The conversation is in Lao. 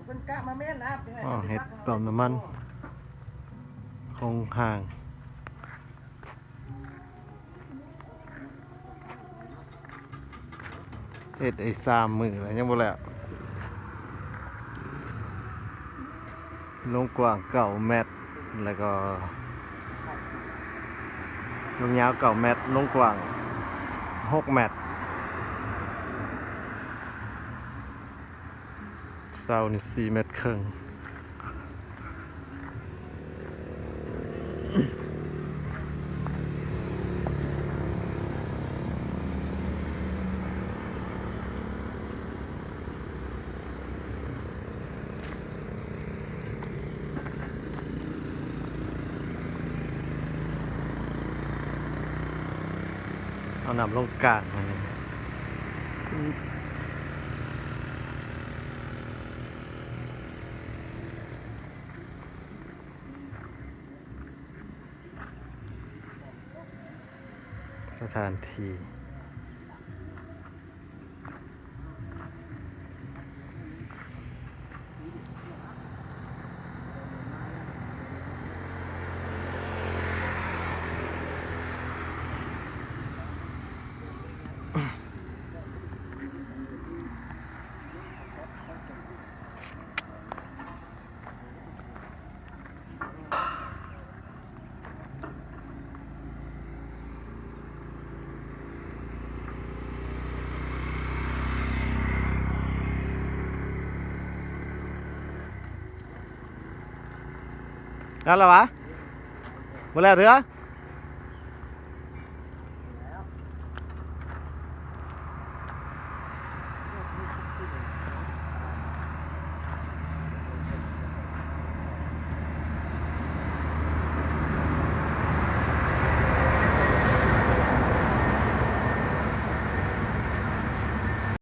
ອໍ ເຮັດປ້ຳນ້ຳມັນຄົງຮ່າງ. ເຮັດໄດ້ສາມມື້ແລ້ວ ຍັງບໍ່ແລ້ວ. ລວງກວ້າງເກົ້າແມັດ ແລ້ວກໍລວງຍາວເກົ້າແມັດ ລວງກວ້າງຫົກແມັດ. ເສົານີ້ສີ່ແມັດເຄິ່ງ. ເອົານ້ຳລົງກາງມັນນີ້. ສະຖານທີ່ ນັ້ນລະຫວາ? ບໍ່ແລ້ວເທື່ອ?